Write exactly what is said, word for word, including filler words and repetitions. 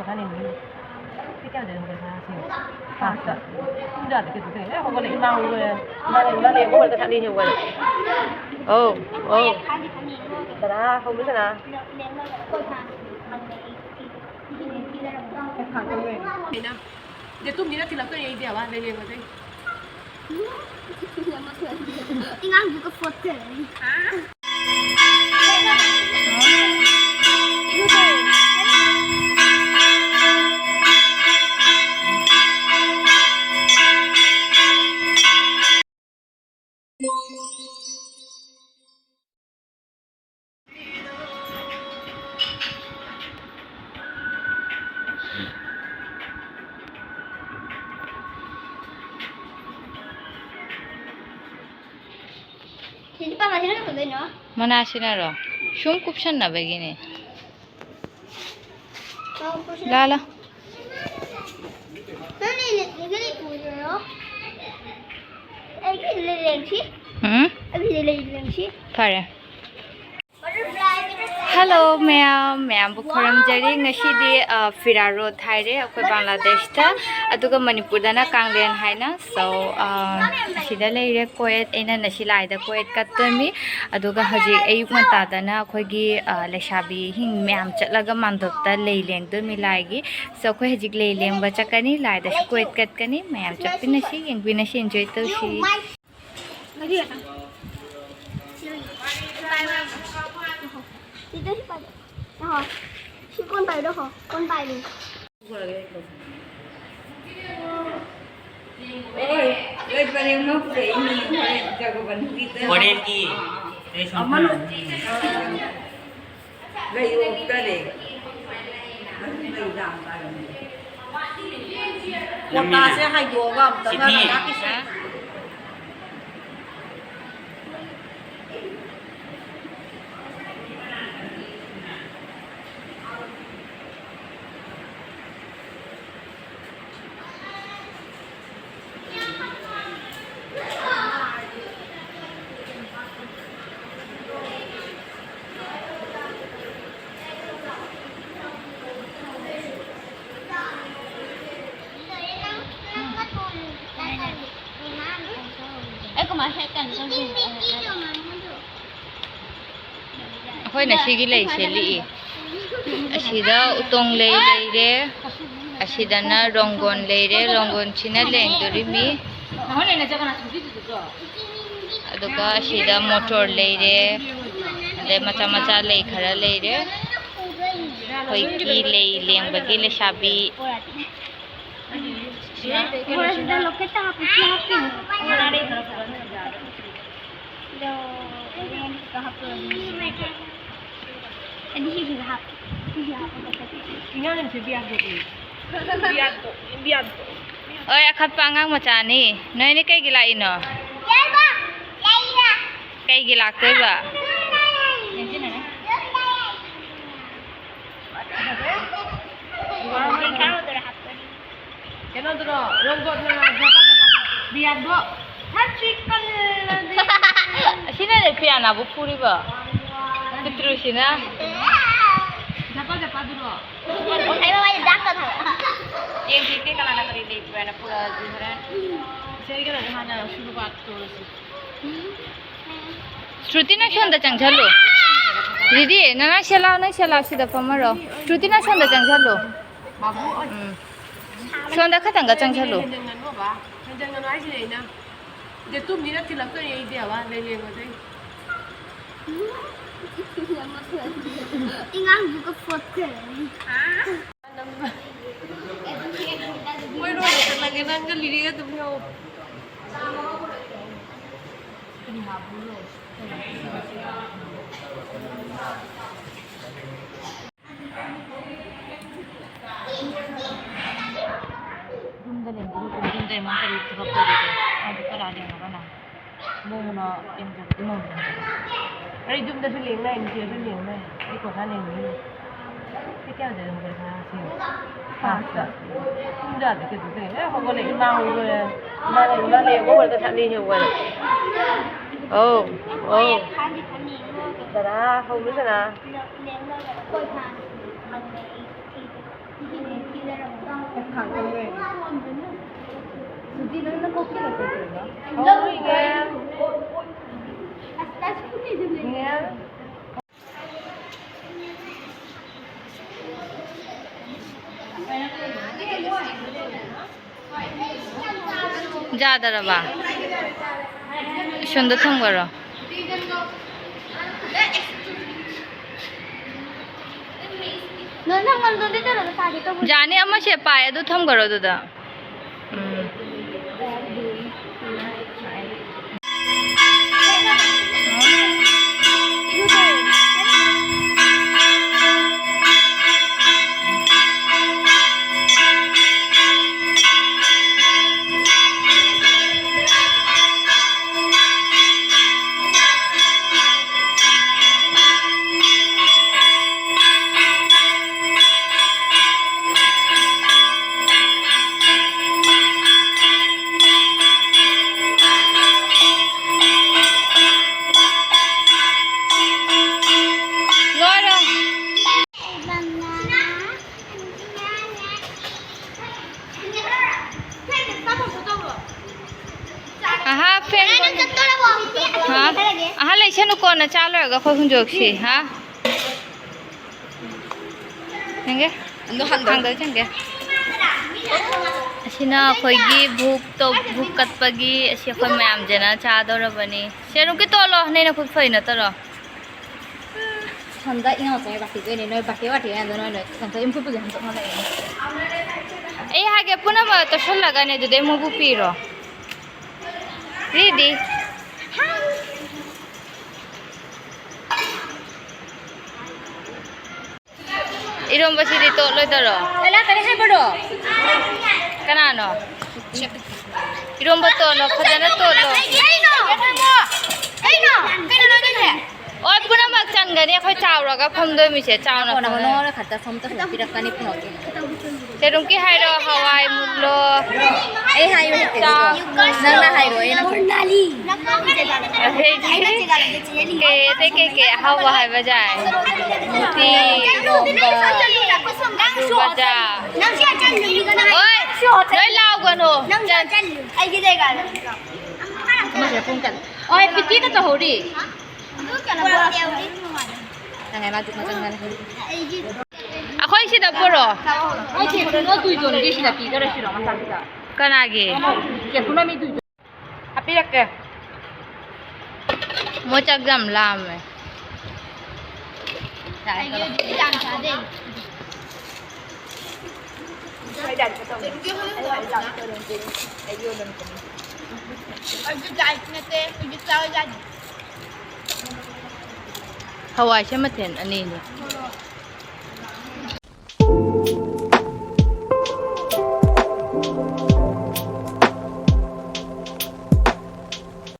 ꯊꯥꯅꯤꯡꯉꯤ꯫ ꯄꯨꯡ ꯀꯌꯥꯗꯩ ꯍꯧꯒꯠꯂꯦ ꯉꯁꯤ? ꯐꯥꯏꯚꯇ꯫ ꯄꯨꯡ ꯀꯌꯥꯗ ꯀꯩꯗꯧ ꯀꯩ? ꯑꯦ, ꯍꯧꯒꯠꯂꯦ, ꯏꯃꯥ ꯍꯣꯏ ꯍꯧꯒꯠꯂꯦ꯫ ꯏꯃꯥ ꯂꯩ, ꯏꯃꯥ ꯂꯩ, ꯍꯧꯒꯠꯂꯦ, ꯊꯥꯅꯤꯡꯉꯤ, ꯍꯧꯒꯠꯂꯦ꯫ ꯑꯧ, ꯑꯧ꯫ ꯁꯅꯥ, ꯍꯧꯒꯠꯂꯦ, ꯁꯅꯥ꯫ ꯗꯦ ꯇꯨꯝꯅꯤꯅ ꯊꯤꯜꯂꯛꯇꯣꯏꯅꯦ ꯑꯩꯗꯤ, ꯑꯋꯥ ꯂꯩꯔꯦ ꯍꯧꯖꯤꯛ꯫ ꯑꯉꯥꯡꯗꯨꯒ ꯐꯣꯠꯇꯣꯏꯅꯤ꯫ ꯁꯤꯗꯤ ꯄꯥꯃꯁꯤꯅ ꯀꯩꯗꯧꯗꯣꯏꯅꯣ? ꯃꯅꯥꯁꯤꯅꯔꯣ? ꯁꯨꯝ ꯀꯨꯞꯁꯟꯅꯕꯒꯤꯅꯦ꯫ ꯂꯥ, ꯂꯥ꯫ ꯅꯪ ꯂꯩ-, ꯂꯩ-, ꯂꯩ-, ꯂꯩ-, ꯎꯔꯣ? ꯑꯩꯒꯤ ꯂꯩ-, ꯂꯩꯁꯤ꯫ ꯎꯝ? ꯑꯩꯒꯤ ꯂꯩ-, ꯂꯩꯁꯤ꯫ ꯐꯔꯦ꯫ ꯍꯜꯂꯣ ꯃꯌꯥꯝ, ꯃꯌꯥꯝꯕꯨ ꯈꯨꯔꯨꯝꯖꯔꯤ꯫ ꯉꯁꯤꯗꯤ, ꯑ, ꯐꯤꯔꯥ ꯔꯣꯗ ꯍꯥꯏꯔꯦ ꯑꯩꯈꯣꯏ ꯕꯪꯒ꯭ꯂꯥꯗꯦꯁꯇ, ꯑꯗꯨꯒ ꯃꯅꯤꯄꯨꯔꯗꯅ ꯀꯥꯡꯂꯦꯟ ꯍꯥꯏꯅ꯫ So, ꯑ, ꯑꯁꯤꯗ ꯂꯩꯔꯦ ꯀꯣꯌꯦꯠ, ꯑꯩꯅ ꯅꯁꯤꯂꯥꯏꯗ ꯀꯣꯌꯦꯠ ꯀꯠꯇꯣꯏꯅꯤ꯫ ꯑꯗꯨꯒ ꯍꯧꯖꯤꯛ ꯑꯌꯨꯛ ꯉꯟꯇꯥꯗꯅ ꯑꯩꯈꯣꯏꯒꯤ, ꯑ, ꯂꯩꯁꯥꯕꯤꯁꯤꯡ ꯃꯌꯥꯝ ꯆꯠꯂꯒ ꯃꯥꯟꯗꯣꯞꯇ ꯂꯩ ꯂꯦꯡꯗꯣꯏꯅꯤ ꯂꯥꯏꯒꯤ꯫ So, ꯑꯩꯈꯣꯏ ꯍꯧꯖꯤꯤꯛ ꯂꯩ ꯂꯦꯡꯕ ꯆꯠꯀꯅꯤ, ꯂꯥꯏꯗꯁꯨ ꯀꯣꯏꯠ ꯀꯠꯀꯅꯤ꯫ ꯃꯌꯥꯝ ꯆꯠꯃꯤꯟꯅꯁꯤ, ꯌꯦꯡꯃꯤꯟꯅꯁꯤ, enjoy ꯇꯧꯁꯤ꯫ ꯁꯤ ꯀꯣꯟ ꯄꯥꯏꯗꯣ ꯍꯣ, ꯀꯣꯟ ꯄꯥꯏꯗꯣ꯫ ꯍꯣꯔꯦꯟꯒꯤ ꯂꯩ ꯑꯣꯛꯇꯔꯦ꯫ ꯃꯣꯇꯥꯁꯦ ꯍꯥꯏꯗꯣꯛꯑꯒ ꯑꯝꯇ ꯁꯤꯗꯤ ꯉꯥꯏꯍꯥꯛꯀꯤꯁꯦ꯫ ꯑꯩꯈꯣꯏꯅ ꯁꯤꯒꯤ ꯂꯩꯁꯦ ꯂꯤꯛꯏ꯫ ꯑꯁꯤꯗ ꯎꯇꯣꯡ ꯂꯩ ꯂꯩꯔꯦ, ꯑꯁꯤꯗꯅ ꯔꯣꯡꯒꯣꯟ ꯂꯩꯔꯦ, ꯔꯣꯡꯒꯣꯟꯁꯤꯅ ꯂꯦꯡꯗꯣꯔꯤꯃꯤ꯫ ꯑꯗꯨꯒ ꯑꯁꯤꯗ ꯃꯣꯇꯣꯔ ꯂꯩꯔꯦ, ꯑꯗꯩ ꯃꯆꯥ ꯃꯆꯥ ꯂꯩ ꯈꯔ ꯂꯩꯔꯦ꯫ ꯑꯩꯈꯣꯏꯒꯤ ꯂꯩ ꯂꯦꯡꯕꯒꯤ ꯂꯩꯁꯥꯕꯤ꯫ ꯁꯤꯗ ꯂꯣꯀꯦꯠꯇ ꯍꯥꯞꯄꯁꯤ ꯍꯥꯞꯄꯤꯅꯤ꯫ ꯑꯗꯣ ꯔꯦꯟꯠꯇ ꯍꯥꯞꯄꯛꯑꯗꯤ ꯑꯅꯤꯁꯤꯗ ꯍꯥꯞꯄ꯫ ꯁꯤꯁꯦ ꯍꯥꯞꯄ ꯈꯛꯇ꯫ ꯏꯉꯥꯡꯁꯦ ꯕꯤꯌꯥꯗꯣ ꯎꯏ꯫ ꯕꯤꯌꯥꯗꯣ, ꯕꯤꯌꯥꯗꯣ꯫ ꯍꯣꯏ, ꯑꯈꯠꯄ ꯑꯉꯥꯡ ꯃꯆꯥꯅꯤ꯫ ꯅꯣꯏꯅꯤ ꯀꯩꯒꯤ ꯂꯥꯛꯏꯅꯣ? ꯀꯩꯒꯤ ꯂꯥꯛꯇꯣꯏꯕ? ꯀꯩꯅꯣꯗꯨꯔꯣ, ꯔꯣꯡꯒꯣꯠꯅ ꯖꯄꯥ ꯖꯄꯥ ꯕꯤꯌꯥꯟꯗꯣ꯫ ꯍꯥꯏ, ꯀꯜꯂꯗꯤ꯫ ꯑꯁꯤꯅꯅꯦ ꯄꯤꯌꯥꯅꯥꯕꯨ ꯐꯨꯔꯤꯕ꯫ ꯄꯤꯇ꯭ꯔꯨꯁꯤꯅ꯫ ꯖꯄꯥ ꯖꯄꯥꯗꯨꯔꯣ? ꯍꯥꯏꯕ ꯋꯥꯅꯤ, ꯗꯥꯛ ꯇꯧꯊꯣꯛꯑꯣ꯫ ꯌꯦꯡꯁꯤ ꯀꯅꯥꯅ ꯀꯔꯤ ꯂꯩꯕ꯭ꯔꯥꯅ ꯄꯨꯔꯛꯑꯗꯤ ꯍꯣꯔꯦꯟ꯫ ꯁꯦ, ꯀꯩꯅꯣꯗ ꯍꯥꯟꯅ ꯁꯨꯔꯨꯕꯥꯠ ꯇꯧꯔꯁꯤ꯫ ꯁ꯭ꯔꯨꯇꯤ, ꯅꯪ ꯁꯣꯝꯗ ꯆꯪꯁꯜꯂꯨ꯫ ꯔꯤꯗꯤ, ꯅꯅꯥ ꯁꯦꯂꯥ, ꯅꯪ ꯁꯦꯂꯥ ꯁꯤꯗ ꯐꯝꯃꯔꯣ꯫ ꯁ꯭ꯔꯨꯇꯤ, ꯅꯪ ꯁꯣꯝꯗ ꯆꯪꯁꯜꯂꯨ꯫ ꯕꯥꯕꯨ, ꯑꯩ ꯎꯝ꯫ ꯁꯣꯝꯗ ꯈꯇꯪꯒ ꯆꯪꯁꯜꯂꯨ꯫ ꯍꯦꯟꯖꯟꯒꯅꯣꯕ꯫ ꯍꯦꯟꯖꯟꯒꯅꯣ ꯍꯥꯏꯁꯤꯅꯦ ꯑꯩꯅ꯫ ꯗꯦꯠ ꯇꯨꯝꯅꯤꯅ ꯊꯤꯜꯂꯛꯇꯣꯏꯅꯦ ꯑꯩꯗꯤ, ꯑꯋꯥ, ꯂꯩ ꯂꯦꯡꯉꯣꯁꯦ꯫ ꯏꯉꯥꯡꯗꯨꯒ ꯐꯣꯠꯈ꯭ꯔꯦ꯫ ꯃꯣꯏ ꯂꯣꯏꯅ ꯆꯠꯂꯒꯦ, ꯅꯪꯒ ꯂꯤꯔꯤꯒ ꯑꯗꯨꯝ ꯂꯩꯍꯧ꯫ ꯌꯨꯝꯗ ꯂꯩꯕꯗꯨ ꯌꯨꯝꯗ ꯏꯃꯥ ꯀꯔꯤ ꯊꯕꯛ ꯇꯧꯔꯤꯒꯦ? ꯃꯥꯗꯤ ꯀꯔꯥ ꯂꯩꯔꯒꯅ? ꯃꯣꯏꯅ ꯌꯦꯡꯖꯕꯗꯤ ꯉꯝꯗꯦ꯫ ꯑꯩ ꯌꯨꯝꯗꯁꯨ ꯂꯦꯡ ꯂꯥꯛꯏꯅꯤ, ꯁꯤꯗꯁꯨ ꯂꯦꯡ ꯂꯥꯛꯏꯅꯤ꯫ ꯑꯩ ꯀꯣꯊꯥ ꯂꯦꯡꯅꯤꯡꯉꯤ꯫ ꯄꯨꯡ ꯀꯌꯥꯗ ꯍꯧꯒꯠꯂꯦ ꯉꯔꯥꯡ ꯁꯤ? ꯐꯥꯁꯇ꯫ ꯄꯨꯡ ꯀꯌꯥꯗ ꯀꯩꯗꯧ ꯇꯧꯔꯤꯅꯣ? ꯑꯦ, ꯍꯧꯒꯠꯂꯦ꯫ ꯏꯃꯥ ꯍꯧꯒꯠꯂꯦ꯫ ꯏꯃꯥ ꯂꯩ, ꯏꯃꯥ ꯂꯩ꯫ ꯍꯧꯒꯠꯂꯦ꯫ ꯗꯗꯥ ꯍꯧꯒꯠꯂꯦ, ꯗꯗꯥ꯫ ꯍꯧꯒꯠꯂꯦ꯫ ꯌꯥꯗꯔꯕ? ꯏꯁꯣꯟꯗ ꯊꯝꯈꯔꯣ꯫ ꯌꯥꯅꯤ, ꯑꯃꯁꯦ ꯄꯥꯏ, ꯑꯗꯨ ꯊꯝꯈꯔꯣ ꯑꯗꯨꯗ꯫ ꯎꯝ꯫ ꯂꯣꯏꯔꯦ꯫ ꯑꯍꯥ, ꯐꯦꯟ ꯍꯥ? ꯑꯍꯥ, ꯂꯩꯁꯅꯨ, ꯀꯣꯟꯅ ꯆꯥ ꯂꯣꯏꯔꯒ ꯑꯩꯈꯣꯏ ꯍꯨꯟꯗꯣꯛꯁꯤ, ꯍꯥ? ꯌꯦꯡꯒꯦ꯫ ꯑꯗꯣ ꯍꯟꯗꯣꯛ꯫ ꯍꯥꯡꯗꯣꯛ ꯆꯪꯒꯦ꯫ ꯑꯁꯤꯅ ꯑꯩꯈꯣꯏꯒꯤ ꯚꯨꯛ ꯇꯧ-, ꯚꯨꯛ ꯀꯠꯄꯒꯤ, ꯑꯁꯤ ꯑꯩꯈꯣꯏ ꯃꯌꯥꯝꯁꯤꯅ ꯆꯥꯗꯧꯔꯕꯅꯤ꯫ ꯁꯦꯔꯨꯛꯀꯤ ꯇꯣꯠꯂꯣ, ꯅꯪ ꯅꯈꯨꯠ ꯐꯩ ꯅꯠꯇꯔꯣ? ꯁꯣꯝꯗ ꯏꯅꯥꯎꯆꯥꯒꯤ ꯕꯥꯇꯤꯗꯣꯏꯅꯦ, ꯅꯣꯏ ꯕꯥꯇꯤ ꯕꯥꯇꯤ ꯃꯌꯥꯝꯗꯣ ꯅꯣꯏ ꯂꯣꯏ ꯀꯩꯅꯣ ꯇꯧ, ꯏꯝꯐꯨꯠ ꯄꯨꯖꯥ ꯍꯟꯗꯣꯛꯅ ꯂꯩꯔꯦ꯫ ꯑꯩ ꯍꯥꯏꯒꯦ, ꯄꯨꯝꯅꯃꯛ ꯇꯣꯠꯁꯜꯂꯒꯅꯦ, ꯑꯗꯨꯗꯩ ꯃꯣꯏꯕꯨ ꯄꯤꯔꯣ꯫ ꯔꯤꯗꯤ꯫ ꯏꯔꯣꯝꯕꯁꯤꯗꯤ ꯇꯣꯠꯂꯣꯏꯗꯔꯣ? ꯑꯦꯂꯥ, ꯀꯔꯤ ꯍꯥꯏꯕꯅꯣ? ꯀꯅꯥꯅꯣ? ꯏꯔꯣꯝꯕ ꯇꯣꯠꯂꯣ, ꯐꯖꯅ ꯇꯣꯠꯂꯣ꯫ ꯀꯩꯅꯣ? ꯀꯩꯅꯣ? ꯀꯩꯅꯣ ꯅꯪꯒꯤꯁꯦ? ꯍꯣꯏ, ꯄꯨꯝꯅꯃꯛ ꯆꯟꯒꯅꯤ, ꯑꯩꯈꯣꯏ ꯆꯥꯎꯔꯒ ꯐꯝꯗꯣꯏꯃꯤꯁꯦ, ꯆꯥꯎꯅ ꯀꯣꯟꯅ ꯐꯝꯗꯣꯏꯃꯤ꯫ ꯅꯉꯣꯟꯗ ꯈꯛꯇ ꯐꯝ ꯇꯧꯍꯟꯕꯤꯔꯛꯀꯅꯤ, ꯄꯨꯔꯛꯀꯦ꯫ ꯁꯦꯔꯨꯝꯀꯤ ꯍꯥꯏꯔꯣ, ꯍꯋꯥꯏ ꯃꯨꯜꯂꯣ꯫ ꯑꯩ ꯍꯥꯏꯌꯨ ꯍꯦꯛꯇ꯫ ꯆꯥ꯫ ꯅꯪꯅ ꯍꯥꯏꯔꯣ, ꯑꯩꯅ ꯍꯥꯏꯔꯣ꯫ ꯑꯗꯩꯗꯤ ꯀꯩ, ꯑꯇꯩ ꯀꯩ ꯀꯩ ꯑꯍꯥꯎꯕ ꯍꯥꯏꯕ ꯌꯥꯏ? ꯎꯇꯤ, ꯏꯔꯣꯝꯕ꯫ ꯑꯂꯨ ꯚꯖꯥ꯫ ꯅꯪꯁꯨ ꯆꯠꯂꯨ꯫ ꯑꯣꯏ, ꯅꯣꯏ ꯂꯥꯎꯒꯅꯨ꯫ ꯅꯪꯁꯨ ꯆꯠꯂꯨ꯫ ꯑꯩꯒꯤ ꯖꯒꯥꯗ꯫ ꯑꯃꯁꯦ ꯄꯨꯡ ꯀꯌꯥ? ꯑꯣꯏ, ꯄꯤꯇꯤꯗ ꯇꯧꯍꯧꯔꯤ꯫ ꯅꯪ ꯉꯥꯏ ꯃꯥ ꯆꯨꯝꯅ ꯆꯪꯉꯅꯤ꯫ ꯑꯩꯈꯣꯏ ꯁꯤꯗ ꯄꯨꯔꯣ꯫ ꯑꯩ ꯀꯦꯞꯁꯨꯜꯗꯣ ꯇꯨꯏꯖꯣꯟꯒꯤ ꯁꯤꯗ ꯄꯤꯈ꯭ꯔꯁꯤꯔꯣ ꯃꯆꯥꯁꯤꯗ? ꯀꯅꯥꯒꯤ? ꯀꯦꯞꯁꯨꯜ ꯑꯃ ꯇꯨꯏꯖꯣꯟ ꯍꯥꯞꯄꯤꯔꯛꯀꯦ꯫ ꯃꯣꯏ ꯆꯥꯛ ꯌꯥꯝ ꯂꯥꯝꯃꯦ꯫ ꯑꯩꯒꯤ ꯍꯧꯖꯤꯛ ꯌꯥꯝ ꯆꯥꯗꯦ꯫ ꯑꯩꯁꯨ ꯗꯥꯏꯠ ꯅꯠꯇꯦ, ꯍꯧꯖꯤꯛ ꯆꯥꯕ ꯌꯥꯗꯦ꯫ ꯍꯋꯥꯏꯁꯦ ꯃꯊꯦꯜ ꯑꯅꯤꯅꯤ꯫